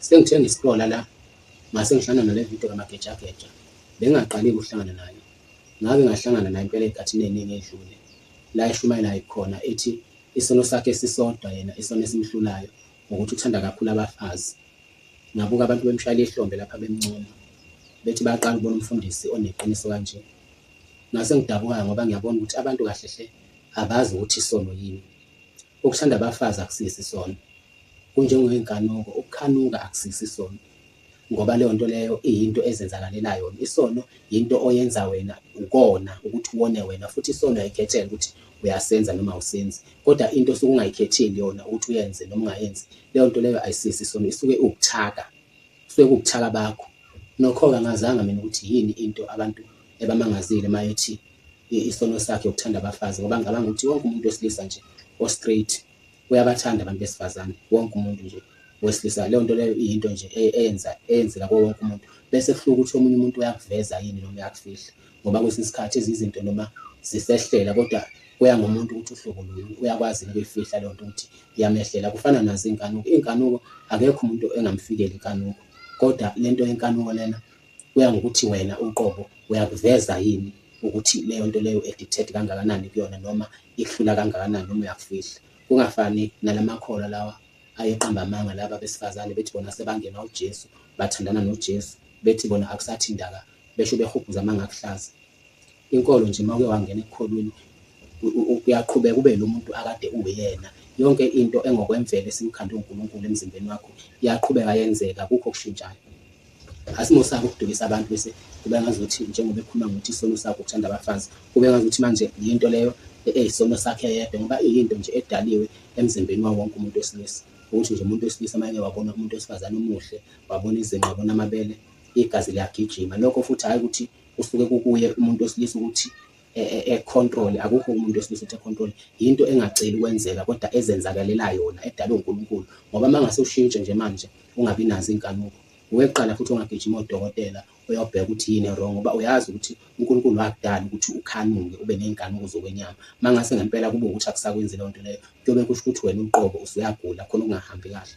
Sengithe ngi-scrolla la ngase ngihlangana nale video kaMagejageja. Bengingaqali ukuhlangana naye. Ngake ngahlangana naye impela ey'khathini ey'ningi ey'dlule la eshumayela khona ethi isono sakhe sisodwa yena isono esimhlulayo ukuthi uthanda kakhulu abafazi. Ngabuka abantu bemshayela ihlombe lapha bemncoma bethi bayaqala ukubona umfundisi oneqiniso kanje. Ngase ngidabuka ngoba ngiyabona ukuthi abantu kahle hle abazi ukuthi isono yini. Ukuthanda abafazi akusiso isono. Kunjengenkanuko, ukukhanuka akusiso isono ngoba leyo nto leyo iyinto ezenzakalelayo yona. Isono yinto oyenza wena ukona ukuthi wone wena futhi isono uyayikhethela ukuthi uyasenza noma awusenzi. Kodwa into osuke ungayikhetheli yona ukuthi uyenze noma ungayenzi, leyo nto leyo ayisiso isono, isuke iwubuthaka, kusuke kuwubuthaka bakho. Nokho-ke angazanga mina ukuthi yini into abantu ebamangazile uma ethi isono sakhe ukuthanda abafazi ngoba ngicabanga ukuthi wonke umuntu wesilisa nje o-straight uyabathanda abantu besifazane, wonke umuntu nje wesilisa. Leyo nto leyo iyinto nje eyenza eyenzeka kuwo wonke umuntu. Bese kuhluka ukuthi omunye umuntu uyakuveza yini noma uyakufihla ngoba kwesinye isikhathi ezinye izinto noma zisehlela kodwa kuya ngomuntu ukuthi uhlobo luni, uyakwazi yini ukuyifihla leyo nto ukuthi iyamehlela. Kufana nazo iy'nkanuko, iy'nkanuko akekho umuntu engamfikeli inkanuko kodwa le nto yenkanuko lena kuya ngokuthi wena uqobo uyakuveza yini ukuthi leyo nto leyo addicted kangakanani kuyona noma ikuhlula kangakanani noma uyakufihla. Kungafani nalamakholwa lawa ayeqamba amanga laba besifazane bethi bona sebangena uJesu, bathandana noJesu, bethi bona akusathi ndaka, besho behubhuza amanga akuhlaza. Inkolo nje uma uke wangena ekukholweni uyaqhubeka ube lo muntu akade uwuyena. Yonke into engokwemvelo esimkhande uNkulunkulu emzimbeni wakho iyaqhubeka yenzeka, akukho okushintshayo. Asimusake ukudukisa abantu bese kube ngazuthi njengoba ekhuluma ngokuthi isono sakho ukuthanda abafazi, kube ngazuthi manje yinto leyo eyisono sakhe yedwa ngoba iyinto nje edaliwe emzimbeni wawo wonke umuntu wesilisa. Ukuthi nje umuntu wesilisa uma eke wabona umuntu wesifazane omuhle, wabona izinqa, wabona amabele, igazi liyagijima. Lokho futhi hhayi ukuthi kusuke kukuye umuntu wesilisa ukuthi e-control, akukho umuntu wesilisa ukuthi e-control. Yinto engaceli ukwenzeka kodwa ezenzakalela yona edalwe uNkulunkulu. Ngoba uma ngase ushintshe nje manje ungabi nazo iy'nkanuko, uwe kuqala futhi ongagijima odokotela uyobheka ukuthi yini e-wrong ngoba uyazi ukuthi uNkulunkulu wakudala ukuthi ukhanuke ube ney'nkanuko zokwenyama. Uma ngase ngempela kube ukuthi akusakwenzi leyo nto leyo, kuyobe kusho ukuthi wena uqobo usuyagula khona okungahambi kahle.